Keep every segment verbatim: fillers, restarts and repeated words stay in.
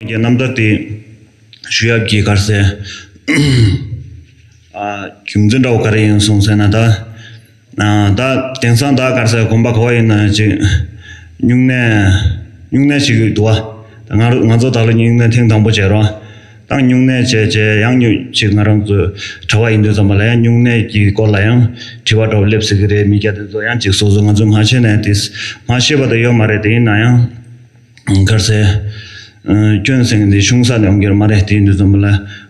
གི་རྣམ་ཐར་དེ་ཞུ་ཡག་གི་ག་རེ་ཟེར། ཨ། རྒྱུ་མཚན་འདྲ་བོ་ག་རེ་ཡིན་སོང་ཟེར་ན་ད། ཨ། ད་དེང་སང་ད་ག་རེ་ཟེར་དགོན་པ་ག་བ་ཡིན་ན་ཅིག་སྨྱུང་གནས་སྨྱུང་གནས་ཞིག་འདུག་བ། ད་ང་རང་ང་ཚོ་ད་ལོ་སྨྱུང་གནས་ཐེངས་དང་པོ་བྱས་རོགས། ད་སྨྱུང་གནས་བྱས་བྱས་ཡང་སྨྱུང་ཅིག་ང་རང་ཚོ་གྲྭ་པ་ཡིན་དུས་ཙམ་པ་ལ་ཡང་སྨྱུང་གནས་ཀྱི་སྐོར་ལ་ཡང་དྲི་བ་འདྲ་བོ་སླེབས་སྲིད་ཀྱི་རེད། མི་སྐྱ་དེ་ཚོ་ཡང་ཅིག་སོ་སོ་ང་ཚོ་མ་ཤེས་ནས་དེ་མ་ཤེས་པ་ད་ཡོད་མ་རེད། དེ་ཡིན་ན་ཡང་། ག་རེ་ཟེར། ཨ། སྐྱོན་ཟེར་མཁན་དེ་ཆུང་ས་ནས་ཡོང་གི་རེད་མ་རེད། དེ་ཡིན་དུས་ཙམ་པ་ལ་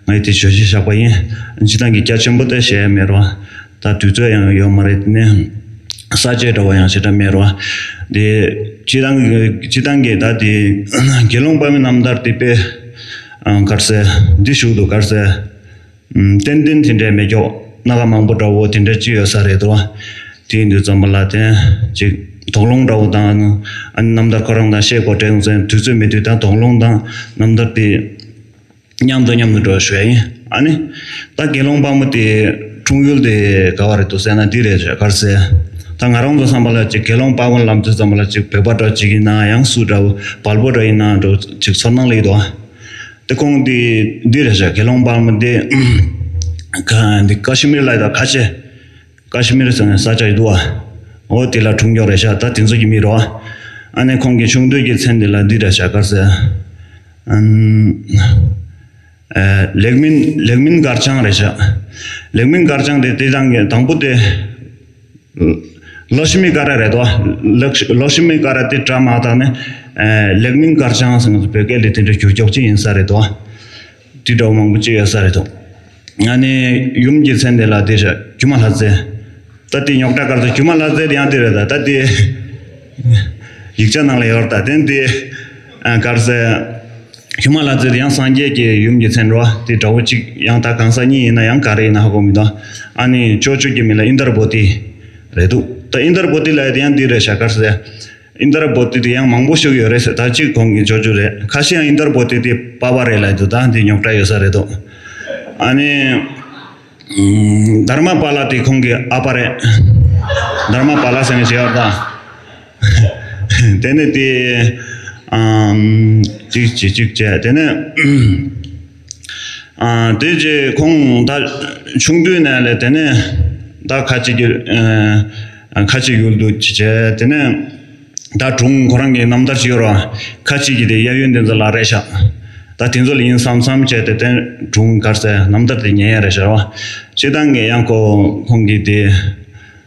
ངས་དེ་བརྗོད་གཞི་བཞག་པ་ཡིན། སྤྱིར་བཏང་གི་རྒྱ་ཆེན་པོ་དེ་བཤད་ཡ་མེད་རོགས། ད་དུས་ཚོད་ཡང་ཡོད་མ་རེད། དེ་ནས་ས་བཅད་འདྲ་བོ་ཡང་ཞེ་དྲག་མེད་རོགས། དེ་སྤྱིར་བཏང་གི་སྤྱིར་བཏང་གི་ད་དེ་དགེ་སློང་དཔལ་མོའི་རྣམ་ཐར་དེ་དཔེ། ཨ། ག་རེ་ཟེར། འདི་ཞུགས་འདུག་ག་རེ་ཟེར། ཨམ། ཏན་ཏན་དེ་འདྲའི་མེད་ཀྱོག་སྣ་ཁ་མང་པོ་འདྲ་བོ་དེ་འདྲ་ཅི་ཡོད་ས་རེད་དོ། དེ་ཡིན་དུས་ཙམ་པ་ལ་དེ་ཅིག་དོགས་སློང་འདྲ་བོ་དང་། ཨ་ནི་རྣམ་ཐར་ཁོ་རང་དང་བཤད་དགོས་དྲན་ཙང་དུས་ཚོད་མེད་དུས་དང་དོགས་སློང་དང་རྣམ་ཐར་དེ་མཉམ་དུ་མཉམ་དུ་འགྲོ་ཞུ་ཡ་ཡིན། ཨ་ནི་ད་དགེ་སློང་དཔལ་མོ་དེ་འཁྲུངས་ཡུལ་དེ་ག་བ་རེད་འདུག་ཟེར་ན་འདི་རེད་ཟེར་ག་རེ་ཟེར། ད་ང་རང་ཚོ་བསམ་པ་ལ་ཅིག་དགེ་སློང་དཔལ་མོ་ལབ་དུས་ཙམ་པ་ལ་ཅིག་བོད་པ་འདྲ་ཅིག་ཡིན་ན་ཡང་སུ་འདྲ་བོ་བལ་པོ་འདྲ་ཡིན་ན་འགྲོ་ཅིག་ཚོར་སྣང་སླེབས་འདུག་དེ་ཁོང་དེ་འདི་རེད་ཤག་དགེ་སློང་དཔལ་མོ་དེ་ཁ་འདི་ཀ་ཤི་མིར་ལ་ཡོད་ཀ་ཤི་ཀ་ཤི་མིར་ཟེར་ནས་ས་ཆ་ཡོད་དོ། འོ་དེ་ལ་འཁྲུངས་ཀྱོག་རེད་ཤག་ད་དེ་ཚོ་གི་མི་རོ། ཨ་ནི་ཁོང་གི་ཆུང་དུས་ཀྱི་མཚན་དེ་ལ་འདི་རེད་ཤག་ག་རེ་ཟེར། ཨམ། ཨ། ལེགས་སྨིན་ལེགས་སྨིན་མགར་བྱང་རེད་ཤག་ལེགས་སྨིན་མགར་བྱང་དེ་དེ་དང་གི་དང་པོ་དེ། ལོ་ཤི་མི་ཀ་ར་རེད་དོ། ལོ་ཤི་ལོ་ཤི་མི་ཀ་ར་དེ་སྒྲ་མ་དག་ནས། ཨ། ལེགས་སྨིན་མགར་བྱང་ཟེར་ན་བོད་སྐད་ལས་དེ་འདྲ་བསྒྱུར་ཀྱོག་ཅིག་ཡིན་ས་རེད་དོ། དེ་འདྲ་བོ་མང་པོ་ཅིག་ཡོད་ས་རེད་དོ། ཨ་ནི་ཡུམ་གྱི་མཚན་དེ་ལ་དེ་རེད་སྒྱུ་མ་ལྷ་རྫས། ད་དེ་རྙོག་དྲ་ག་རེ་ཟེར། སྒྱུ་མ་ལྷ་རྫས་དེ་ཡང་དེ་རེད། ད་ད་དེ་ཡིག་ཆ་ནང་ལ་ཡོད་རེད། ད་དེ་དེ་ཨ་ག་རེ་ཟེར། སྒྱུ་མ་ལྷ་རྫས་དེ་ཡང་སངས་རྒྱས་ཀྱི་ཡུམ་གྱི་མཚན་རོ། དེ་འདྲ་བོ་གཅིག་ཡང་ད་གང་ཟག་གཉིས་ཡིན་ན་ཡང་ག་རེ་ཡིན་ན་ཧ་གོ་མི་འདུག་ཨ་ནི་ཅོ་ཅོ་གྱི་མིང་ལ་ཨིནྡར་བོ་ཏི་རེད་འདུག་ད་ཨིནྡར་བོ་ཏི་ལབ་ཡ་དེ་ཡང་འདི་རེད་ཤག་ག་རེ་ཟེར། ཨིནྡར་བོ་ཏི་དེ་ཡང་མང་པོ་ཞིག་ཡོད་རེད་ཟེར། ད་གཅིག་ཁོང་གི་ཅོ་ཅོ་རེད། ཁ་ཤས་ཡང་ཨིནྡར་བོ་ཏི་དེ་པ་པ་རེད་ལབ་འདུག་ད་འདི་རྙོག་དྲ་ཡོད་ས་རེད་འདུག་ཨ་ནི། ཨུམ། དྷརྨ་པཱ་ལ་དེ་ཁོང་གི་ཨ་ཕ་རེད། དྷརྨ་པཱ་ལ་ཟེར་ནས་བྱས་པ་དང་། དེ་ནས་དེ། ཨམ། གཅིག་བྱས་གཅིག་བྱས་དེ་ནས། ཨ། དེ་རྗེས་ཁོང་ད་ཆུང་དུས་ནས་ལས་དེ་ནས་ད་ཁ་ཆེ་གི། ཨ། ཁ་ཆེ་ཡུལ་དུ་བྱས་དེ་ནས། ད་སྒྲུང་ཁོ་རང་གི་རྣམ་ཐར་ཅིག་ཡོད་ར། ཁ་ཅིག་གིས་དེ་གཡས་གཡོན་དེ་ཚོ་ལ་རེད་ཤག་ད་དེ་ཚོ་ལ་ཡིན་བསམ་བསམ་བྱས་ཏེ་དེ་སྒྲུང་ག་རེ་ཟེར་རྣམ་ཐར་དེ་ཉན་ཡ་རེད་ཤག་ར། སྤྱིར་བཏང་གི་ཡང་ཁོ་ཁོང་གིས་དེ།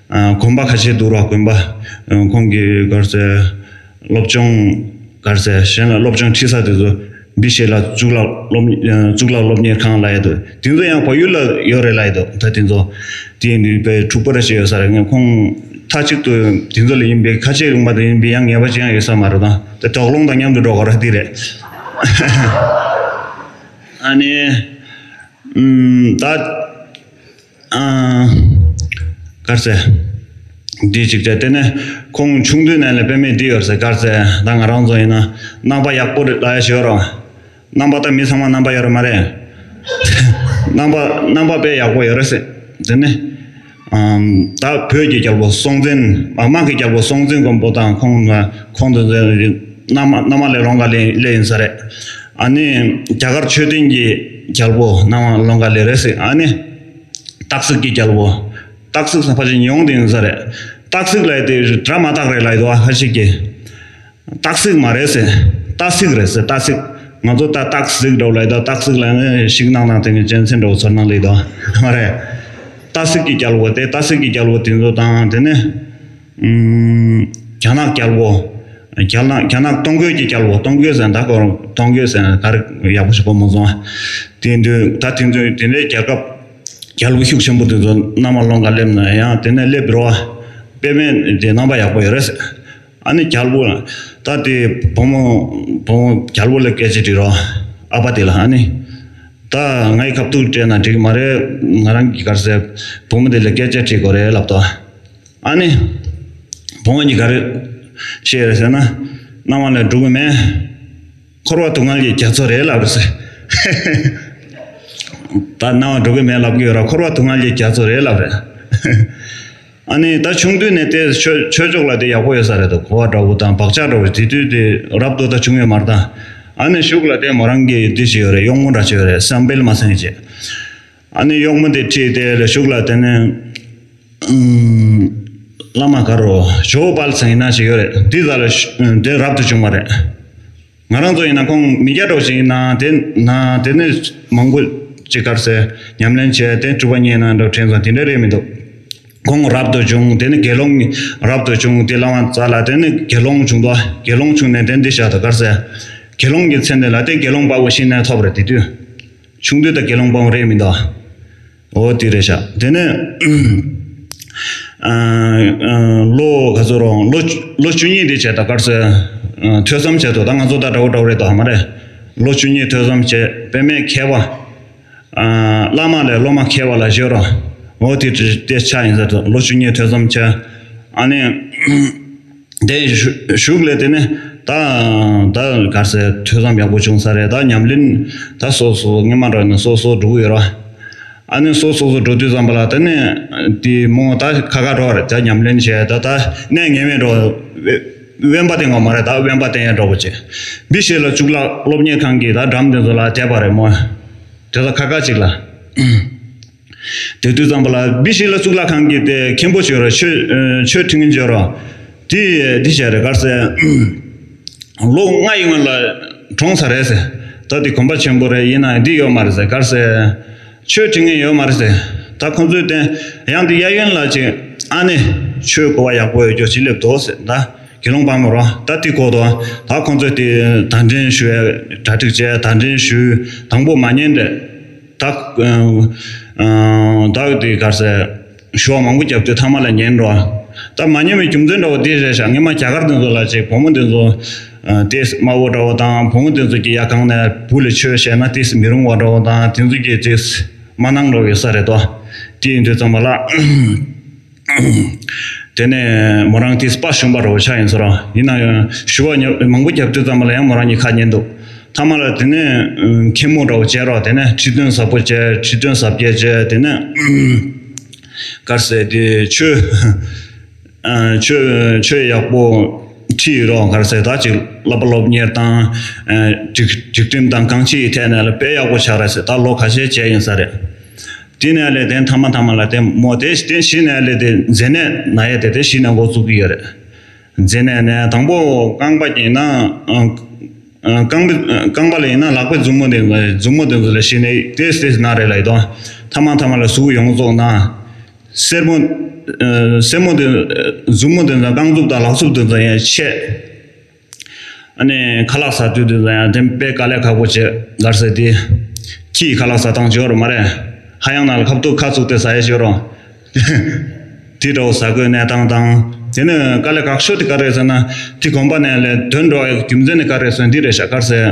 ཨ། དགོན་པ་ཁ་ཤས་འདུག་ར། དགོན་པ། ཨ། ཁོང་གིས་ག་རེ་ཟེར། སློབ་སྦྱོང་ག་རེ་ཟེར། གཞན་ལ་སློབ་སྦྱོང་ཁྲིད་ས་དེ་ཚོ། བི་ཤེ་ལ་གཙུག་ལག་སློབ། ཨ། གཙུག་ལག་སློབ་གཉེར་ཁང་ལབ་ཡ་འདུག་དེ་ཚོ་ཡང་བལ་ཡུལ་ལ་ཡོད་རེད་ལབ་ཡ་འདུག་ད་དེ་ཚོ་དེ་ཡིན་དུས་དཔེ་འཁྲུག་པ་རེ་ཞིག་ཡོད་ས་རེད། ངས་ཁོང་མཐའ་གཅིག་ཏུ་དེ་ཚོ་ལ་ཡིན་པའི་ཁ་ཆེ་ལུང་པ་དེ་ཡིན་པའི་ཡང་ངེས་པ་ཅི་ཡང་ཡོད་ས་མ་རེད། ད་དེ་དོགས་སློང་དང་མཉམ་དུ་འགྲོ་དགོས་ར་དེ་རེད། ཨ་ནི། ཨུམ། ད། ཨ། ག་རེ་ཟེར། འདི་གཅིག་བྱས་དེ་ནས་ཁོང་ཆུང་དུས་ནས་ལས་དཔེ་མེད་འདི་ཡོད་ཟེར། ག་རེ་ཟེར། ད་ང་རང་ཚོ་ཡིན་ན་རྣམ་པ་ཡག་པོ་རེད་ལབ་ཡ་ཞིག་ཡོད་ར། རྣམ་པ་ད་མི་ཚང་མ་རྣམ་པ་ཡོད་རེད་མ་རེད། རྣམ་པ་རྣམ་པ་དཔེ་ཡག་པོ་ཡོད་རེད་ཟེར། དེ་ནས། ཨམ། ད་བོད་ཀྱི་རྒྱལ་པོ་སྲོང་བཙན། ཨ། དམག་གི་རྒྱལ་པོ་སྲོང་བཙན་མགོན་པོ་དང་ཁོང་ཁོང་དུ་མནའ་མ་མནའ་མ་ལས་ལོང་ག་ལས་ལས་ཡིན་ས་རེད། ཨ་ནི་རྒྱ་གར་ཆོས་ལྡན་གྱི་རྒྱལ་པོ་མནའ་མ་ལོང་ག་ལས་རེད་ཟེར། ཨ་ནི། སྟག་གཟིག་གི་རྒྱལ་པོ། སྟག་གཟིག་ཟེར་ཕལ་ཆེར་ཉི་ཧོང་དེ་ཡིན་ས་རེད། སྟག་གཟིག་ལབ་ཡ་དེ་སྒྲ་མ་དག་རེད་ལབ་ཡ་འདུག་ཨ། ཁ་ཤས་ཀྱིས། སྟག་གཟིག་མ་རེད་ཟེར། སྟག་གཟིག་རེད་ཟེར། སྟག་གཟིག་ང་ཚོ་ད་སྟག་གཟིག་འདྲ་བོ་ལབ་ཡ་འདུག་སྟག་གཟིག་ལབ་ན་ཤིང་ནགས་ནང་དེ་ནས་གཅན་གཟན་འདྲ་བོ་ཚོར་སྣང་སླེབས་འདུག་ཨ། མ་རེད། སྟག་གཟིག་གི་རྒྱལ་པོ་དེ། སྟག་གཟིག་གི་རྒྱལ་པོ་དེ་ཚོ་དང་དེ་ནས། ཨུམ། རྒྱ་ནག་རྒྱལ་པོ། རྒྱ་ནག་རྒྱ་ནག་སྟོང་རྒོད་ཀྱི་རྒྱལ་པོ། སྟོང་རྒོད་ཟེར་ན་ད་ཁོ་སྟོང་རྒོད་ཟེར་ན་ག་རེ་ཡག་པོ་ཞིག་གོ་མ་སོང་ཨ། དེ་དུས་ད་དེ་ཚོ་དེ་འདྲའི་རྒྱལ་ཁབ་རྒྱལ་པོ་ཤུགས་ཆེན་པོ་དེ་ཚོ་མནའ་མ་ལོང་ག་སླེབས་ན་ཡང་དེ་ནས་སླེབས་རོགས། དཔེ་མེད་དེ་རྣམ་པ་ཡག་པོ་ཡོད་རེད། ཨ་ནི་རྒྱལ་པོ་ད་དེ་བུ་མོ་བུ་མོ་རྒྱལ་པོ་ལ་སྐད་ཆ་དྲིས་རོགས། ཨ་ཕ་དེ་ལ། ཨ་ནི་ད་ངའི་ཁ་ཐུག་སྤྲད་ན་འགྲིག་མ་རེད། ང་རང་གི་ག་རེ་ཟེར་བུ་མོ་དེ་ལ་སྐད་ཆ་དྲིས་དགོས་རེད་ལབ་དོ། ཨ་ནི། བུ་མོ་གཉིས་ག་རེ་བཤད་རེད་ཟེར་ན། མནའ་མ་ལ་འགྲོ་གི་མེད། འཁོར་བ་སྡུག་བསྔལ་གྱི་རྒྱ་མཚོ་རེད་ལབ་རེད་ཟེར། ད་མནའ་མ་འགྲོ་གི་མེད་ལབ་ཀྱི་ཡོད་ར། འཁོར་བ་སྡུག་བསྔལ་གྱི་རྒྱ་མཚོ་རེད་ལབ་རེད། ཨ་ནི་ད་ཆུང་དུས་ནས་དེ་ཆོས་ཆོས་ཕྱོགས་ལ་དེ་ཡག་པོ་ཡོད་ས་རེད་དོ། གོ་བ་འདྲ་བོ་དང་བག་ཆགས་འདྲ་བོ་དེ་དུས་དེ་རབ་ཏུ་ད་བྱུང་ཡོད་མ་རེད་ད། ཨ་ནི་གཞུག་ལ་དེ་མོ་རང་གི་འདི་ཞིག་ཡོད་རེད། གཡོག་མོ་འདྲ་ཅིག་ཡོད་རེད། བསམ་འཕེལ་མ་སེང་ཅེས། ཨ་ནི་གཡོག་མོ་དེ་ཁྲིད་དེ་ལ་གཞུག་ལ་དེ་ནས་ཨུམ། བླ་མ་ག་རུ་ཇོ་བོ་དཔལ་ཚང་ཡིན་ན་ཞིག་ཡོད་རེད། འདི་ཟ་ལ་དེ་རབ་ཏུ་བྱུང་བ་རེད། ང་རང་ཚོ་ཡིན་ན་ཁོང་མི་སྐྱ་འདྲ་བོ་ཞིག་ཡིན་ན་དེ་ན་དེ་ནས་མང་པོ་ཅིག་གར་སེ་ཉམས་ལེན་བྱས་དེ་སྒྲུབ་པ་རྙེད་ན་འདྲ་དྲན་སོང་། དེ་འདྲ་རེད་མི་འདུག་ཁོང་རབ་ཏུ་བྱུང་། དེ་ནི་དགེ་སློང་རབ་ཏུ་བྱུང་། དེ་བླ་མ་རྩ་ལ་དེ་ནི་དགེ་སློང་བྱུང་དོ། དགེ་སློང་བྱུང་ནས་དེ་འདི་བཞག་དོ། གར་སེ་དགེ་སློང་གི་མཚན་དེ་ལ་དེ་དགེ་སློང་དཔའ་བོ་ཤི་ནས་ཐོབ་རེད། དེ་དུས་ཆུང་དུས་ད་དགེ་སློང་དཔའ་བོ་རེད་མི་འདུག་འོ་དེ་རེད་ཤག་དེ་ནས་ཨ་ཨ་ལོ་ག་ཚོད་རོང་ལོ་ལོ་བཅུ་གཉིས་དེ་བྱས་ད་གར་སེ་ཐོས་བསམ་བྱས་དོ། ད་ང་ཚོ་ད་འདྲ་བོ་འདྲ་བོ་རེད་དོ་ཧ་མ་རེད། ལོ་བཅུ་གཉིས་ཐོས་བསམ་བྱས། དཔེ་མེད་མཁས་པ། ཨ་བླ་མ་ལས་སློབ་མ་མཁས་པ་ལ་བཞོ་རོགས། འོ་དེ་དེ་ཆ་ཡིན་ས་ལོ་བཅུ་གཉིས་ཐོས་བསམ་བྱས། ཨ་ནི་དེ་གཞུག་ལས་དེ་ནི་ད་ད་གར་སེ་ཐོས་བསམ་ཡག་པོ་བྱུང་ས་རེད། ད་ཉམས་ལེན་ད་སོ་སོ་སྔོན་མ་འགྲོ་ནས་སོ་སོ་འགྲོ་གི་ཡོད་ར། ཨ་ནི་སོ་སོ་སོ་འགྲོ་དུས་ཙམ་པ་ལ་དེ་ནི་དེ་མོ་ད་ཁ་ཁ་འགྲོ་བ་རེད། ད་ཉམས་ལེན་བྱས་ད་ད་གནས་ངེས་མེད་འགྲོ། དབེན་པ་བསྟེན་གོ་མ་རེད། ད་དབེན་པ་བསྟེན་ཡ་འགྲོ་བ་བྱས། བི་ཤེ་ལ་གཙུག་ལག་སློབ་གཉེར་ཁང་གི་ད་འགྲམ་དེ་ཚོ་ལ་བསྡད་པ་རེད་མོ། དེ་ཚོ་ཁ་ཁ་ཅིག་ལ། དེ་དུས་ཙམ་པ་ལ་བི་ཤི་ལ་གཙུག་ལག་ཁང་གི་དེ་མཁན་པོ་བྱོས་ར། ཆོས་ཆོས་ཁྲིད་མཁན་བྱོས་ར། དེ་དེ་བྱས་རེད་གར་སེ། ལོ་ལྔ་ཡི་སྔོན་ལ་གྲོངས་ཚར་རེད་ཟེར། ད་དེ་གོམ་པ་ཆེན་པོ་རེད། ཡིན་ན་འདི་ཡོད་མ་རེད་ཟེར་གར་སེ། ཆོས་ཁྲིད་མཁན་ཡོད་མ་རེད་ཟེར། ད་ཁོང་ཚོའི་སྟེང་ཡང་དེ་གཡས་གཡོན་ལ་ཅིག་ཨ་ནི་ཆོས་གོ་བ་ཡག་པོ་ཡོད་རྒྱུ་ཅིག་སླེབས་འདུག་ཟེར། ད་དགེ་སློང་དཔལ་མོ་ར་ད་དེ་གོ་དོ། ད་ཁོང་ཚོས་དེ་གདན་འདྲེན་ཞུ་བའི་གྲ་སྒྲིག་བྱས། གདན་འདྲེན་ཞུས། དང་པོ་མ་ཉན་རེད། ད་ད་དེ་གར་སེ་ཞུ་བ་མང་པོ་བརྒྱབ་དུས་ཐ་མ་ལ་ཉན་འགྲོ། ད་མ་ཉན་པའི་རྒྱུ་མཚན་འདྲ་བོ་དེ་རེད་ཤག་སྔོན་མ་རྒྱ་གར་དེ་ཚོ་ལ་ཅིག་བུ་མོ་དེ་ཚོ་དེ་དམར་པོ་འདྲ་བོ་དང་བུ་མོ་དེ་ཚོ་གི་ཡ་གང་ནས་བུ་ལ་ཆོས་བཤད་ན་དེ་མི་རུང་བ་འདྲ་བོ་དང་དེ་ཚོ་གི་དེ་མ་གནང་འགྲོ་བའི་ས་རེད་དོ། དེ་ཡིན་དུས་ཙམ་པ་ལ། དེ་ནས་མོ་རང་དེ་སྤ་ཞུམ་པ་རོ་ཆ་ཡིན་ཟེར་རོ། ཡིན་ན་ཡང་ཞུ་བ་ཉོ་མང་པོ་རྒྱབ་དུས་ཙམ་པ་ལ་ཡང་མོ་རང་གཉིས་ཁ་ཉན་འདུག་ཐ་མ་ལ་དེ་ནས་མཁན་མོ་འདྲ་བོ་བྱས་རོ། དེ་ནས་ཁྲི་སྟོན་ཟབ་པོ་བྱས། ཁྲི་སྟོན་ཟབ་རྒྱས་བྱས། དེ་ནས་གར་སེ་དེ་ཆོས་ཆོས་ཆོས་ཡག་པོ་ཁྲིད་རོ། གར་སེ་ད་ཅིག་བསླབ་པ་སློབ་གཉེར་དང་སྒྲིག་སྒྲིག་ཁྲིམས་དང་གང་ཅིའི་ཐད་ནས་ལ་དཔེ་ཡག་པོ་ཆགས་རེད་ཟེར། ད་ལོ་ཁ་ཤས་བྱས་ཡིན་ས་རེད། དེ་ནས་ལས་དེ་ཐ་མ་ཐ་མ་ལ་དེ་མོ་དེ་དེ་གཞི་ནས་ལས་དེ་མཛེ་ནད་ན་ཡས་དེ་དེ་གཞི་ནས་འགོ་བཙུགས་ཀྱི་ཡོད་རེད། མཛེ་ནད་ནས་དང་པོ་རྐང་པ་ཡིན་ན་རྐང་པ་རྐང་པ་ལ་ཡིན་ན་ལག་པའི་མཛུབ་མོ་དེ་མཛུབ་མོ་དེ་ཚོ་ལ་གཞི་ནས་དེ་དེ་ན་རེད་ལ་ཡིན་དོ། ཐ་མ་ཐ་མ་ལ་གཟུགས་ཡོངས་རྫོགས་ན། སེར་མོ་སེར་མོ་དེ་མཛུབ་མོ་དེ་ཚོ་རྐང་མཛུབ་དང་ལག་མཛུབ་དེ་ཚོ་ཡང་ཆད། ཨ་ནི་ཁ་ལག་ཟ་དུས་དེ་ལ་ཡང་དེ་དཔེ་དཀའ་ལས་ཁག་པོ་བྱེད་གར་ཟེར་དེ། ཁྱིའི་ཁ་ལག་ཟ་སྟངས་བྱོས་རོགས་མ་རེད། ཧ་ཡང་ན་ལ་ཁ་ཐུག་ཁ་བཙུགས་ཏེ་ཟ་ཡས་བྱོས་རོགས། དེ་འདྲ་བོ་ཟ་དགོས་གནས་སྟངས་དང་། དེ་ནས་དཀའ་ལས་ཁག་ཤོས་དེ་ག་རེད་ཟེར་ན། དེ་དགོན་པ་ནས་ལས་དོན་འགྲོ་བའི་རྒྱུ་མཚན་ནི་ག་རེད་ཟེར་ན་འདི་རེད་ཤག་གར་ཟེར།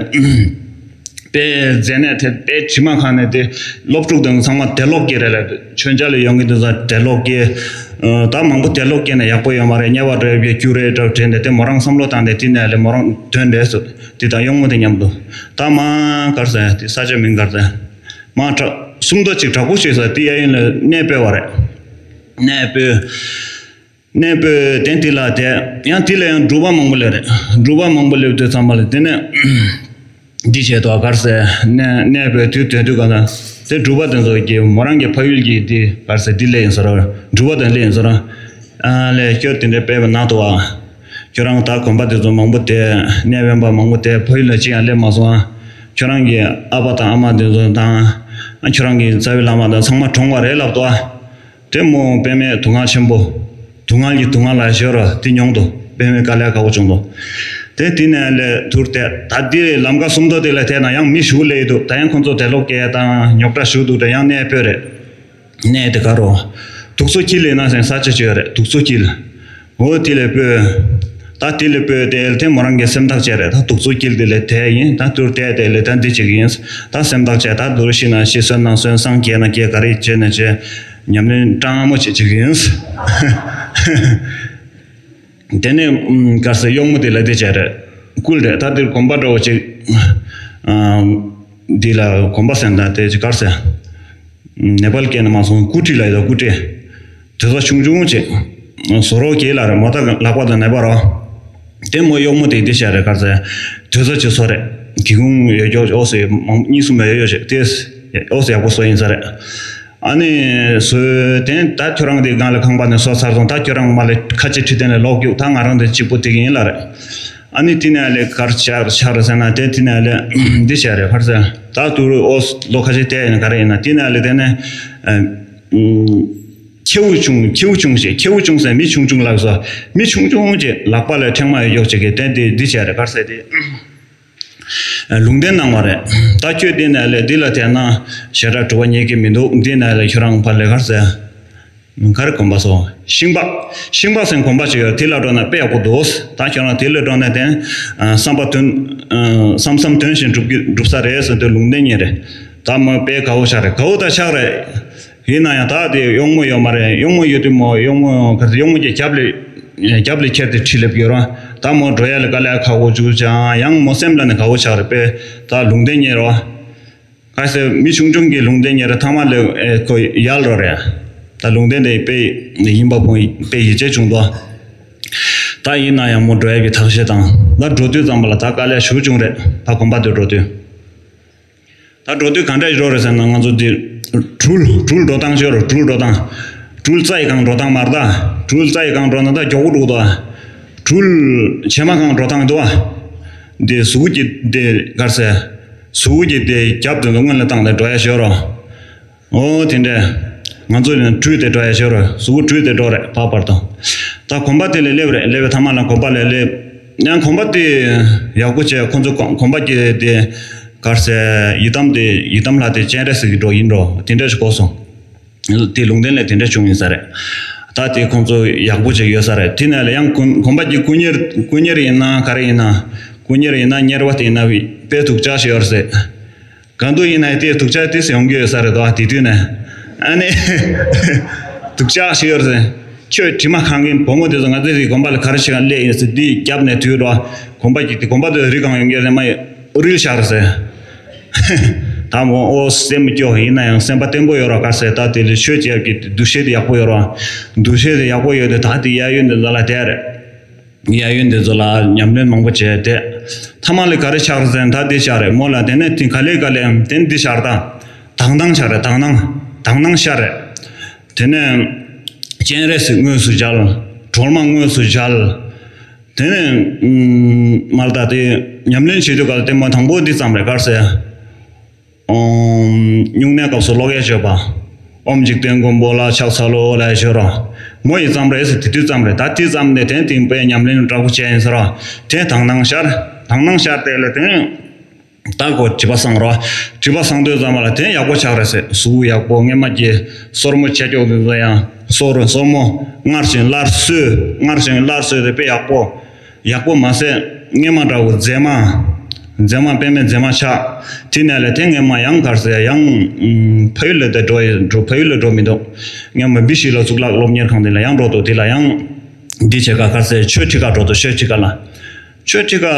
དཔེ་མཛེ་ནད་དེ་དཔེ་ཇི་མ་ཁ་ནས་དེ་སློབ་ཕྲུག་དང་ཚང་མ་དེ་ལོག་གི་རེད་ལ། མཆོད་མཇལ་ལ་ཡོང་གི་འདུག་ས་དེ་ལོག་གི། ད་མང་པོ་དེ་ལོག་གི་ནས་ཡག་པོ་ཡོད་མ་རེད། དམྱལ་བ་འདྲ་བའི་རྒྱུ་རེད་འདྲ་དྲན་ནས་དེ་མོ་རང་བསམ་བློ་བཏང་ནས་དེ་ནས་ལས་མོ་རང་དོན་འགྲས་སུ་དེ་དང་གཡོག་མོ་དེ་མཉམ་དུ་ད་མ་གར་ཟེར་དེ་ས་ཆ་མིང་གར་ཟེར་མ་དྲག་སུམ་མདོ་ཅིག་དྲག་པོ་བྱས་ས་དེ་གཡས་གཡོན་ལ་གནས་སྤོས་བ་རེད། གནས་སྤོས། གནས་སྤོས་དེ་དེ་ལ་དེ་ཡང་དེ་ལ་ཡང་སྒྲུབ་པ་མང་པོ་སླེབས་རེད། སྒྲུབ་པ་མང་པོ་སླེབས་དུས་ཙམ་པ་ལ་དེ་ནས་འདི་བྱས་དོ་གར་ཟེར་གནས་གནས་སྤོས་དུས་དོན་དུས་ག་ན་དེ་སྒྲུབ་པ་དེ་ཚོ་གི་མོ་རང་གི་ཕ་ཡུལ་གྱི་དེ་གར་ཟེར་འདི་སླེབས་ཡིན་ཟེར་རོ། སྒྲུབ་པ་དེ་སླེབས་ཡིན་ཟེར་རོ། ཨ་ལས་སྐྱོར་དེ་འདྲའི་སྤེལ་བ་ན་དོ་བ། ཁྱོད་རང་ད་དགོན་པ་དེ་ཚོ་མང་པོ་དེ་གནས་དབེན་པ་མང་པོ་དེ་ཕ་ཡུལ་ལ་ཅི་ཡང་སླེབས་མ་སོང་ཨ། ཁྱོད་རང་གི་ཨ་ཕ་དང་ཨ་མ་དེ་ཚོ་དང་ཁྱོད་རང་གི་རྩ་བའི་བླ་མ་དང་ཚང་མ་གྲོངས་པ་རེད་ལབ་དོ་ཨ། དེ་མོ་དཔེ་མེད་སྡུག་བསྔལ་ཆེན་པོ། སྡུག་བསྔལ་གྱི་སྡུག་བསྔལ་ལ་ཞོར་རོ་དེ་མྱོང་དོ། དཔེ་མེད་དཀའ་ལས་ཁག་པོ་བྱུང་དོ། དེ་དེ་ནས་ལས་ཐུར་དེ་ད་དེ་ལམ་ཀ་སུམ་མདོ་དེ་ལ་དེ་ན་ཡང་མི་ཞུགས་ལས་ཡི་འདུག་ད་ཡང་ཁོང་ཚོ་དེ་ལོག་སྐད་དང་རྙོག་དྲ་ཞུགས་འདུག་ད་ཡང་གནས་སྤོས་རེད། གནས་དེ་ག་རོ། དུག་མཚོ་དཀྱིལ་ལས་ན་སེང་ས་ཆ་ཅིག་ཡོད་རེད། དུག་མཚོ་དཀྱིལ། འོ་དེ་ལས་སྤོས། ད་དེ་ལས་སྤོས་དེ་ལས་དེ་མོ་རང་གི་སེམས་ཐག་བཅད་རེད། ད་དུག་མཚོ་དཀྱིལ་དེ་ལས་དེ་ཡིན། ད་ཐུར་དེ་དེ་ལས་ད་འདི་ཅིག་ཡིན། ད་སེམས་ཐག་བཅད། ད་དུར་ཤི་ན་ཤི་གསོན་ན་གསོན་སངས་རྒྱས་ན་རྒྱས་ག་རེ་བྱས་ན་བྱས། ཉམས་ལེན་སྤྲང་མོ་བྱེད་ཅིག་ཡིན། དེ་ནས་གར་ཟེར་གཡོག་མོ་དེ་ལ་དེ་བྱས་རེད། བསྐུལ་རེད། ད་དེར་དགོན་པ་འདྲ་བོ་ཅིག་འདི་ལ་དགོན་པ་ཟེར་ན་དེ་ཅིག་གར་ཟེར། ནེ་པཱལ་སྐད་ནས་མ་སོང་སྐུ་ཁྲི་ལ་ཡོད། སྐུ་ཁྲི། དེ་ཚོ་ཆུང་ཆུང་བྱས། བཟོ་རོགས་གྱིས་ལ་རེད་མོ། ད་ལག་པ་དང་ནེ་པ་རོ། དེ་མོ་གཡོག་མོ་དེ་དེ་བྱས་རེད་གར་ཟེར། དེ་ཚོ་ཅིག་བཟོ་རེད། སྒེའུ་ཁུང་ཡོད་ཀྱོག་ཨོ་སི་མང་གཉིས་གསུམ་ཡོད་ཡོད་ཞིག་དེ་ཨོ་སི་ཡག་པོ་བཟོ་ཡིན་ས་རེད། ཨ་ནི་བཟོས་དེ་ད་ཁྱོད་རང་དེ་སྒང་ལ་ཁང་པ་ནས་བཟོ་ཚར་སོང་། ད་ཁྱོད་རང་མ་ལ་ཁ་ཆེ་ཁྲི་སྟེང་ལ་ལོག་རྒྱུག་ད་ང་རང་དེ་གཅིག་པོ་དེ་གི་ཡིན་ལ་རེད། ཨ་ནི་དེ་ནས་ལས་གར་ཆགས་ཆགས་རེད་ཟེར་ན་དེ་དེ་ནས་ལས་འདི་བྱས་རེད་གར་ཟེར། ད་དུ་རུ་ཨོ་ལོ་ཁ་ཆེ་དེ་ཡིན་ག་རེ་ཡིན་ན་དེ་ནས་ལས་དེ་ནས་ཁྱེའུ་ཆུང་ཁྱེའུ་ཆུང་ཞེས་ཁྱེའུ་ཆུང་ཟེར་མི་ཆུང་ཆུང་ལགས་སོ། མི་ཆུང་ཆུང་ཅེས་ལག་པ་ལ་ཕྲེང་མ་ཡོད་ཀྱོག་ཅིག་གི་དེ་དེ་འདི་བྱས་རེད་གར་ཟེར་དེ། ལུང་བསྟན་གནང་བ་རེད། ད་ཁྱོད་འདི་ནས་ལས་འདི་ལ་བལྟས་ན་ཞེ་དྲག་གྲུབ་པ་རྙེད་ཀྱི་མི་འདུག་འདི་ནས་ལས་ཁྱོད་རང་ཕར་ལས་གར་ཟེར། གར་གོམ་པ་སོང་། ཤིང་པ། ཤིང་པ་ཟེར་གོམ་པ་ཅིག་ཡོད་དེ་ལ་འགྲོ་ན་དཔེ་ཡག་པོ་འདུག་ད་ཁྱོད་རང་དེ་ལ་འགྲོ་ན་དེ་བསམ་པ་དོན་བསམ་བསམ་དོན་བཞིན་འགྲུབ་ཀྱི་འགྲུབ་ས་རེད་ཟེར་དུས་ལུང་བསྟན་ཉེ་རེད། ད་མོ་དཔེ་དགའ་བོ་ཆགས་རེད་དགའ་བོ་ད་ཆགས་རེད། ཡིན་ན་ཡང་ད་དེ་གཡོག་མོ་ཡོད་མ་རེད། གཡོག་མོ་ཡོད་དུས་མོ་གཡོག་མོ་ག་ཚོད་གཡོག་མོ་གྱི་རྒྱབ་ལས་རྒྱབ་ལས་ཁྱེར་ཏེ་ཁྲིད་སླེབས་ཡོད་ར། ད་མོ་འགྲོ་ཡ་ལ་དཀའ་ལས་ཁག་པོ་བྱུང་ཅང་ཡང་མོ་སེམས་ལ་ནི་དགའ་བོ་ཆགས་རེད་པས། ད་ལུང་བསྟན་ཉེ་ར། ག་ཟེར་མི་ཆུང་ཆུང་གི་ལུང་བསྟན་ཉེ་ར་ཐ་མ་ལས་ཁོ་ཡལ་རོ་རེད། ད་ལུང་བསྟན་དེ་དཔེ་ཡིན་པ་ཕུང་དཔེ་ཡིད་ཆེས་བྱུང་དོ། ད་ཡིན་ན་ཡང་མོ་འགྲོ་ཡ་གི་ཐག་བཅད་དང་ད་འགྲོ་དུས་ཙམ་པ་ལ་ད་དཀའ་ལས་ཞུ་བྱུང་རེད་ད་གོམ་པ་དུ་འགྲོ་དུས། ད་འགྲོ་དུས་ག་འདྲ་ཡོད་རེད་ཟེར་ན་ང་ཚོ་འདི་གྲུལ་གྲུལ་འགྲོ་སྟངས་ཤོར་གྲུལ་འགྲོ་སྟངས། གྲུལ་རྩྭ་ཡི་སྒང་འགྲོ་སྟངས་མ་རེད་ད། གྲུལ་རྩྭ་ཡི་སྒང་འགྲོ་ན་ད་མགྱོགས་པོ་འགྲོ་གི་འདུག་གྲུལ་བྱེ་མ་སྒང་འགྲོ་སྟངས་འདུག་བ། འདི་གཟུགས་ཀྱི་འདི་གར་ཟེར། གཟུགས་ཀྱི་འདི་རྒྱབ་དེ་ཚོ་སྔོན་ལ་བཏང་སྟེ་འགྲོ་ཡ་ཤོར་རོ། ཨོ་དེ་འདྲས། ང་ཚོ་ནི་བྲུས་ཏེ་འགྲོ་ཡ་ཤོར་རོ་གཟུགས་བྲུས་ཏེ་འགྲོ་རེད་ཕར་ཕར་དང་། ད་གོམ་པ་དེ་ལས་སླེབས་རེད་སླེབས་པའི་ཐ་མ་ལ་གོམ་པ་ལས་སླེབས། ཡང་གོམ་པ་དེ་ཡག་པོ་བྱས་ཁོ་ཚོ་གོམ་པ་གྱི་དེ། གར་ཟེར་ཡི་དམ་དེ་ཡི་དམ་ལྷ་དེ་སྤྱན་རས་གཟིགས་ཀྱི་འགྲོ་ཡིན་འགྲོ་དེ་འདྲ་ཞིག་གོ་སོང་། དེ་ལུང་བསྟན་ལས་དེ་འདྲ་བྱུང་ཡིན་ས་རེད། ད་དེ་ཁོང་ཚོ་ཡག་པོ་ཅིག་ཡོད་ས་རེད་དེ་ནས་ལ་ཡང་དགོན་དགོན་པ་གྱི་སྐུ་གཉེར་སྐུ་གཉེར་ཡིན་ན་ག་རེ་ཡིན་ན། སྐུ་གཉེར་ཡིན་ན་གཉེར་བ་དེ་ཡིན་ན་དཔེ་སྡུག་ཅག་ཞིག་ཡོད་རེད་ཟེར། གང་དུ་ཡིན་ན་དེ་སྡུག་ཅག་དེ་ཡོང་གི་ཡོད་ས་རེད་དོ་དེ་དུས་ནས་ཨ་ནི་སྡུག་ཅག་ཞིག་ཡོད་རེད་ཟེར། ཁྱོད་དྲི་མ་གང་གིན་བུ་མོ་དེ་ཚོ་ང་ཚོའི་དགོན་པ་ལ་ག་རེ་བྱེད་ག་སླེབས་ཡིན་ཟེར་འདི་རྒྱབ་ནས་དུས་རོ། དགོན་པ་གྱི་དགོན་པ་དུ་རི་གང་ཡོང་གི་རེད་མ་ཡོད་རིལ་ཤག་རེད་ཟེར། ད་མོ་ཨོ་སེམས་སྐྱོ་ཡིན་ན་ཡང་སེམས་པ་བརྟན་པོ་ཡོད་རོགས་ག་ཟེར། ད་དེ་ལས་ཆོས་ཀྱི་ཡབ་ཀྱི་འདུ་ཤེས་དེ་ཡག་པོ་ཡོད་རོགས། འདུ་ཤེས་དེ་ཡག་པོ་ཡོད་དེ་ད་དེ་གཡས་གཡོན་དེ་ཚོ་ལ་བསྡད་རེད། གཡས་གཡོན་དེ་ཚོ་ལ་ཉམས་ལེན་མང་པོ་བྱས་ཏེ། ཐ་མ་ལ་ག་རེ་ཆགས་རེད་ཟེར་ན་ད་དེ་ཆགས་རེད་མོ་ལ་དེ་ནས་དེ་ག་ལེ་ག་ལེ་དེ་ནས་འདི་ཆགས་རེད་ད། དག་སྣང་ཆགས་རེད་དག་སྣང་། དག་སྣང་ཤར་རེད། དེ་ནས་སྤྱན་རས་གཟིགས་དངོས་སུ་མཇལ། སྒྲོལ་མ་དངོས་སུ་མཇལ། དེ་ནས་མར་ད་དེ་ཉམས་ལེན་བྱེད་དུས་སྐབས་ལ་ལྟད་མོ་དང་པོ་འདི་ཙམ་རེད་གར་ཟེར། སྨྱུང་གནས་སྐབས་སུ་ཀློག་ཡས་བརྗོད་པ། ཨོཾ་འཇིག་རྟེན་མགོན་པོ་ལ་ཕྱག་འཚལ་ལོ་ལ་ཡ་ཤོད་རོ། མོ་ཡི་ཙམ་རེད་ཟེར་དེ་དུས་ཙམ་རེད་ད་དེ་ཙམ་ནས་དེ་དེང་པའི་ཉམས་ལེན་དྲག་པོ་བྱས་ཡིན་ཟེར་རོ། དེ་དག་སྣང་ཤར། དག་སྣང་ཤར་དེ་ལ་དེ། ད་གོ་དྲི་བ་སངས་རོ། དྲི་བ་སངས་དུས་ཙམ་པ་ལ་དེ་ཡག་པོ་ཆགས་རེད་ཟེར་གཟུགས་ཡག་པོ་སྔས་མ་གྱི་སོར་མོ་ཆེ་ཀྱོག་དེ་ཚོ་ཡང་སོར་སོར་མོ་སྔར་བཞིན་སླར་གསོས་སྔར་བཞིན་སླར་གསོས་དེ་དཔེ་ཡག་པོ། ཡག་པོ་མ་ཟད་སྔས་མ་འདྲ་བོ་མཛེས་མ། མཛེས་མ་དཔེ་མེད་མཛེས་མ་ཆགས། དེ་ནས་ལས་དེ་སྔས་མ་ཡང་གར་ཟེར་ཡང་ཕ་ཡུལ་ལ་དེ་འགྲོ་ཡི་འགྲོ་ཕ་ཡུལ་ལ་འགྲོ་མི་འདུག་སྔས་མ་བི་ཤི་ལ་གཙུག་ལག་སློབ་གཉེར་ཁང་དེ་ལ་ཡང་འགྲོ་འདུག་དེ་ལ་ཡང་། འདི་བྱེད་ག་གར་ཟེར་ཆོས་ཁྲི་ཁ་འགྲོ་འདུག་ཆོས་ཁྲི་ཁ་ལ། ཆོས་ཁྲི་ཁ་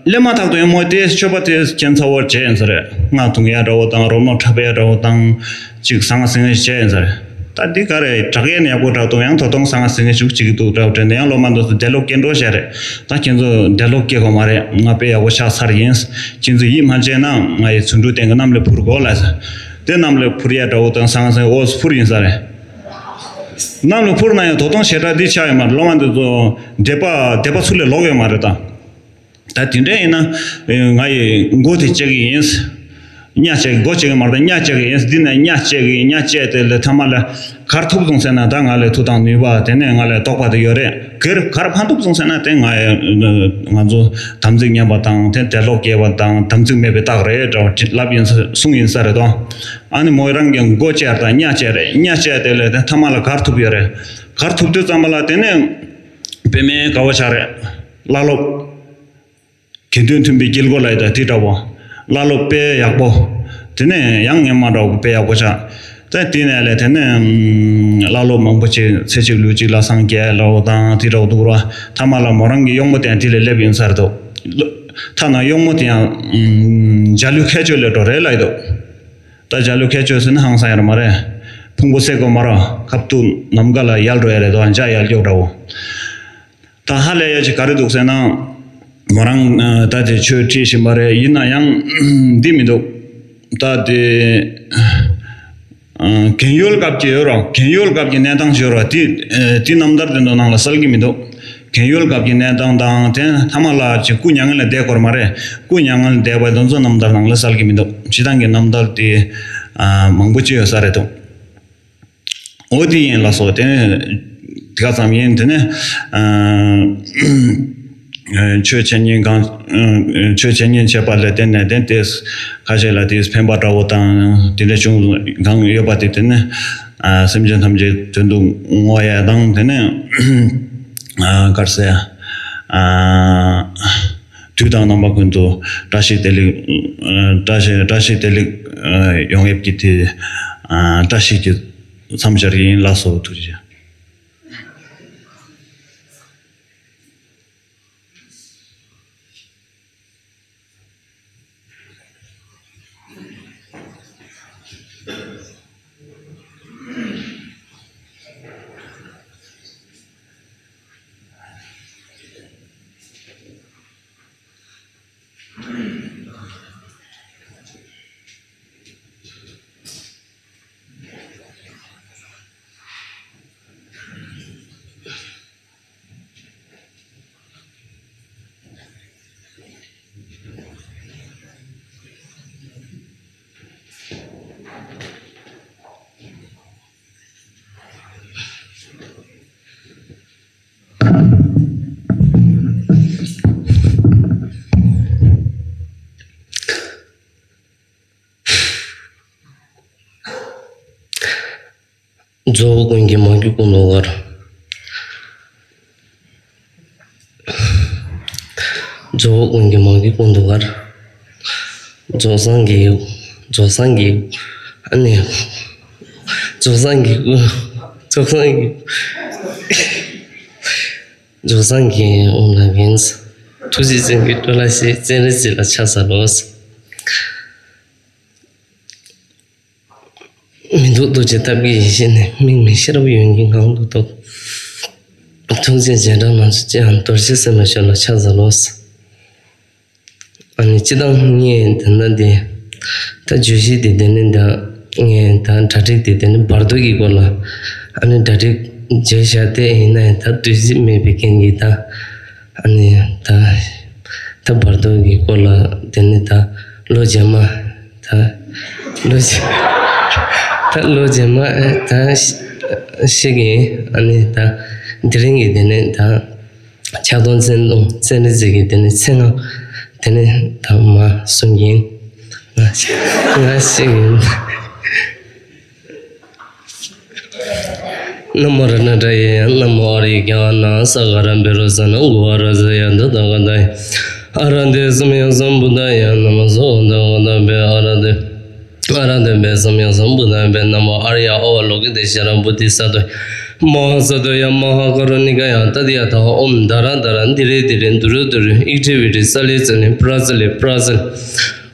སླེབས་མ་ཐག་ཏུ་ཡང་མོ་དེ་ཆོས་པ་དེ་ཁྱད་མཚར་བོ་བྱས་ཡིན་ས་རེད། སྔགས་འཐུང་ཡ་འདྲ་བོ་དང་རོལ་མོ་འཁྲབ་ཡ་འདྲ་བོ་དང་། ཅིག་ཟང་ཟིང་བྱས་ཡིན་ས་རེད། ད་འདི་ག་རེ་དྲག་ཡས་ནས་ཡག་པོ་དྲག་འདུག་ཡང་ད་དུང་ཟང་ཟིང་ཞུགས་ཅིག་འདུག་འདྲ་བོ་དྲན་ནས་ཡང་སློབ་མ་འདི་ཚོ་དེ་ལོག་སྐྱེ་འགྲོ་བྱས་རེད། ད་ཁྱེད་ཚོ་དེ་ལོག་སྐྱེ་དགོས་མ་རེད། ང་དཔེ་ཡག་པོ་ཆགས་ཚར་ཡིན། ཁྱེད་ཚོ་ཡིད་མ་ཆེས་ན་ང་ཡི་རྫུ་འཕྲུལ་སྟེང་གི་གནམ་ལ་འཕུར་དགོས་ལ་ཟེར། དེ་གནམ་ལ་འཕུར་ཡ་འདྲ་བོ་དང་ཟང་ཟིང་འོ་འཕུར་ཡིན་ས་རེད། གནམ་ལ་འཕུར་ན་ཡང་ད་དུང་ཞེ་དྲག་འདི་ཆགས་ཡོད་མ་རེད། སློབ་མ་འདི་ཚོ་དད་པ་དད་པ་ཚུར་ལས་ལོག་ཡོད་མ་རེད་ད། ད་དེ་འདྲ་ཡིན་ན། ང་ཡི་མགོ་དེ་བཅད་ཀྱི་ཡིན། གཉའ་བཅད་ཀྱི་མགོ་བཅད་ཀྱི་མ་རེད་གཉའ་བཅད་ཀྱི་ཡིན། འདི་ནས་གཉའ་བཅད་ཀྱི་གཉའ་བཅད་དེ་ལས་ཐ་མ་ལ་གར་ཐུབ་སོང་ཟེར་ན་ད་ང་ལ་མཐུ་དང་ནུས་པ་དེ་ནས་ང་ལ་རྟོགས་པ་དེ་ཡོད་རེད། གར་གར་ཕན་ཐོགས་སོང་ཟེར་ན་དེ་ང་ང་ཚོ་དམ་ཚིག་ཉམས་པ་དང་དེ་དད་ལོག་སྐྱེས་པ་དང་དམ་ཚིག་མེད་པའི་རྟགས་རེད་འདྲ་བ་ཅིག་ལབ་ཡིན་གསུངས་ཡིན་ས་རེད་དོ། ཨ་ནི་མོ་རང་གི་མགོ་བཅད་དང་གཉའ་བཅད་རེད། གཉའ་བཅད་དེ་ལས་དེ་ཐ་མ་ལ་གར་ཐུབ་ཡོད་རེད། གར་ཐུབ་དུས་ཙམ་པ་ལ་དེ་ནས་དཔེ་མེད་དགའ་བོ་ཆགས་རེད། བླ་སློབ། དགེ་འདུན་མཐུན་པའི་དཀྱིལ་འཁོར་ལ་ཡི་ད་དེ་འདྲ་བོ། བླ་སློབ་དཔེ་ཡག་པོ། དེ་ནས་ཡང་སྔས་མ་འདྲ་བོ་དཔེ་ཡག་པོ་ཆགས། ད་དེ་ནས་ལས་དེ་ནས་བླ་སློབ་མང་པོ་ཅིག་ཚེ་གཅིག་ལུས་གཅིག་ལ་སངས་རྒྱས་ལོ་དང་དེ་འདྲ་བོ་འདུག་ར། ཐ་མ་ལ་མོ་རང་གི་གཡོག་མོ་དེ་ཡང་དེ་ལས་སླེབས་ཡིན་ས་རེད་འདུག་ཐ་ན་གཡོག་མོ་དེ་ཡང་འཇའ་ལུས་ཁྱད་ཆོས་ལས་འགྲོ་རེད་ལ་ཡི་འདུག་ད་འཇའ་ལུས་ཁྱད་ཆོས་ཟེར་ན་ཧང་སང་ཡ་ར་མ་རེད། ཕུང་པོ་སེ་གོ་མ་ར་ཁབ་ཏུ་ནམ་མཁའ་ལ་ཡལ་འགྲོ་ཡ་རེད་དོ་འཇའ་ཡལ་ཀྱོག་འདྲ་བོ། ད་ཧ་ལས་ཡ་ཅིག་ག་རེ་འདུག་ཟེར་ན། མོ་རང་ད་དེ་ཆོས་ཁྲིད་བཞིན་པ་རེད། ཡིན་ན་ཡང་འདི་མི་འདུག་ད་དེ་རྒན་ཡོལ་སྐབས་ཀྱི་ཡོད་རོགས། རྒན་ཡོལ་སྐབས་ཀྱི་གནས་སྟངས་ཤོར་བ་དེ་དེ་རྣམ་ཐར་དེ་ཚོ་ནང་ལ་གསལ་གྱི་མི་འདུག་རྒན་ཡོལ་སྐབས་ཀྱི་གནས་སྟངས་དང་དེ་ཐ་མ་ལ་ཅིག་སྐུ་མྱ་ངན་ལས་འདས་སྐོར་མ་རེད། སྐུ་མྱ་ངན་ལས་འདས་པ་དེ་ཚོ་རྣམ་ཐར་ནང་ལ་གསལ་གྱི་མི་འདུག་སྤྱི་བཏང་གི་རྣམ་ཐར་དེ་མང་པོ་ཅིག་ཡོད་ས་རེད་འདུག་འོ་དེ་ཡིན་ལགས་སོ། དེ་ནས་དེ་ག་ཙམ་ཡིན། དེ་ནས་ཆོས་འཆད་ཉན་གང་ཆོས་འཆད་ཉན་བྱས་པ་ལས་དེ་ནས་དེ་དེ་ཁ་ཤས་ལ་དེ་ཕན་པ་འདྲ་བོ་དང་དེ་འདྲ་བྱུང་གང་ཡོད་པ་དེ། དེ་ནས་སེམས་ཅན་ཐམས་ཅད་དོན་དུ་བསྔོ་ཡ་དང་། དེ་ནས་ག་རེ་ཟེར་ཡ། དུས་དང་རྣམ་པ་ཀུན་ཏུ་བཀྲ་ཤིས་བདེ་ལེགས། བཀྲ་ཤིས་བཀྲ་ཤིས་བདེ་ལེགས་ཡོང་ཡབ་ཀྱི་དེ་བཀྲ་ཤིས་ཀྱི་མཚམས་སྦྱར་ཡིན་ལགས་སོ། ཐུགས་རྗེ་ཆེ། རྫོགས་པ་ཀུན་གྱི་མ་རྒྱུད་ཀུན་ཏུ་དགར། རྫོགས་པ་ཀུན་གྱི་མ་རྒྱུད་ཀུན་ཏུ་དགར། རྫོགས་སངས་རྒྱས། རྫོགས་སངས་རྒྱས། ཨ་ནི། རྫོགས་སངས་རྒྱས། རྫོགས་སངས་རྒྱས། རྫོགས་སངས་རྒྱས་འོང་ལ་ངན། ཐུགས་རྗེ་ཅན་གྱི་སྤྲུལ་ལ་ཞེས། སྤྱན་རས་གཟིགས་ལ་ཕྱག་འཚལ་ལོ། མི་སྡུག་རྡོ་རྗེ་ཐབས་ཀྱི་ཡེ་ཤེས་ནི། དམིགས་མེད་ཤེས་རབ་ཡོན་གྱིས་ངང་དུ་རྟོགས། ཐུགས་རྗེ་རྗེས་འབྲང་ལ་སོགས་ཀྱང་། རྡོ་རྗེ་སེམས་དཔའ་ཆོས་ལ་ཕྱག་འཚལ་ལོ། ཨ་ནི་སྤྱིར་བཏང་ངས་ད་ལྟ་འདི་ད་བརྗོད་གཞི་འདི་དེ་ནི་ད་ངས་ད་གྲ་སྒྲིག་འདི་དེ་ནི་བར་དོ་གི་སྐོར་ལ། ཨ་ནི་གྲ་སྒྲིག་བྱས་བཞག་སྟེ། ཡིན་ན་ཡང་ད་དུས་ཚོད་མེད་པའི་རྐྱེན་གྱིས་ད། ཨ་ནི་ད་ད་བར་དོ་གི་སྐོར་ལ་དེ་ནི་ད་ལོ་རྗེས་མ། ད་ལོ་རྗེས་ད་ལོ་རྗེས་མ་ཨེ་ད་ཤི་ཤི་གི། ཨ་ནི་ད་དེ་རིང་གི་དེ་ནི་ད་ཕྱག་སྟོང་སྤྱན་སྟོང་སྤྱན་རས་གཟིགས་ཀྱི་དེ་ནི་མཚན་སྔགས་དེ་ནི་ད་མ་གསུང་གིན། ང་ཤི་ང་ཤི་གིན། ན་མོ་རཏྣ་ཏྲ་ཡེ་ཡ། ན་མོ་ཨཱརྱ་གྷྱ་ཎ་ས་ག་ར་བཻ་རོ་ཙ་ན་གུ་ཝ་ར་ཛ་ཡ་ཏ་ཐཱ་ག་ཏ་ཡ། ཨ་ར་ཏེ་སམྱཀ་སམ་བུདྡྷ་ཡ། ན་མོ་སྭ་ཏ་ག་ཏ་བེ་ཨ་ར་ཏེ། ཨ་ར་ཏེ་བེ་སམྱཀ་སམ་བུདྡྷ་བེ། ན་མོ་ཨཱརྱ་ཨ་ཝ་ལོ་ཀི་ཏེ་ཤྭ་ར་བོ་དྷི་ས་ཏྭ་ཡ། མ་ཧཱ་ས་ཏྭ་ཡ། མ་ཧཱ་ཀཱ་རུ་ཎི་ཀ་ཡ། ཏདྱ་ཐཱ། ཨོཾ་དྷ་ར་དྷ་ར་དྷི་རེ་དྷི་རེ་དྷུ་རུ་དྷུ་རུ་ཨིཥྚེ་ཝི་ཥྚེ་ཙ་ལེ་ཙ་ལེ་པྲ་ཙ་ལེ་པྲ་ཙ་ལེ།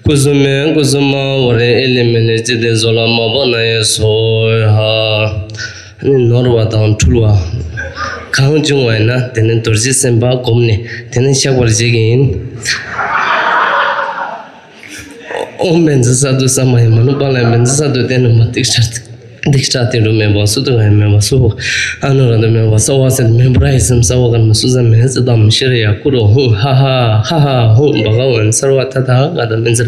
ཀུ་སུ་མེ་ཀུ་སུ་མ་ཝ་རེ་ཨེ་ལི་མ་ནི་ཙིཏྟེ་ཛྭ་ལ་མ་པ་ཎ་ཡེ་སྭཱ་ཧཱ། ཨ་ནི་ནོར་བ་དང་འཁྲུལ་བ་གང་བྱུང་བ་ཡིན་ན། དེ་ནི་རྡོ་རྗེ་སེམས་དཔའ་བསྒོམས་ནས་དེ་ནི་བཤགས་པར་བྱེད་ཀྱི་ཡིན། ཨོཾ་བཛྲ་སཏྭ་ས་མ་ཡེ། མ་ནུ་པཱ་ལ་ཡེ། བཛྲ་སཏྭ་ཏེ་ནི་མ། ཏིཥྛ་ཏིཥྛ་ཏེ་རུ་མེ་བ་སུ་ཏུ་ག་ཡེ་མེ་བ་སུ་བོ་ཨ་ནུ་ར་ཏུ་མེ་བ་ས་བ་སེ་མེ་བྲ་ཡེ་སམ་ས་བ་ཀ་ནུ་སུ་ཛ་མེ་ཙི་ཏམ་ཤྲི་ཡ་ཀུ་རུ་ཧཱུྃ་ཧ་ཧ་ཧ་ཧ་ཧཱུྃ་བྷ་ག་ཝན་སརྦ་ཏ་ཐཱ་ག་ཏ་མི་ཛར་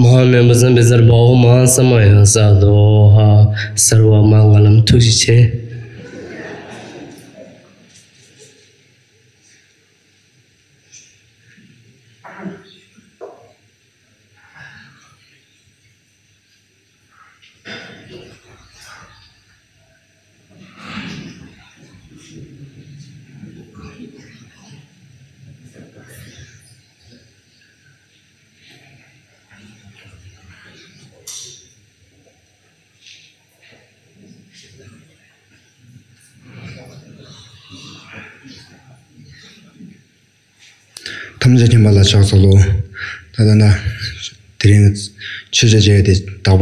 མ་ཧཱ་མེ་བ་ཛ་བཛྲ་བྷ་ཝ་མ་ཧཱ་ས་མ་ཡ་ས་ཏོ་ཧ། སརྦ་མ་ངན་ལམ་ཐུགས་རྗེ་ཆེ། ཐམས་ཅད་མཁྱེན་པ་ལ་ཕྱག་འཚལ་ལོ། ད་ད་ད། དེ་རིང་མཆོད་བརྗོད་བྱས་ཏེ་དག་པ།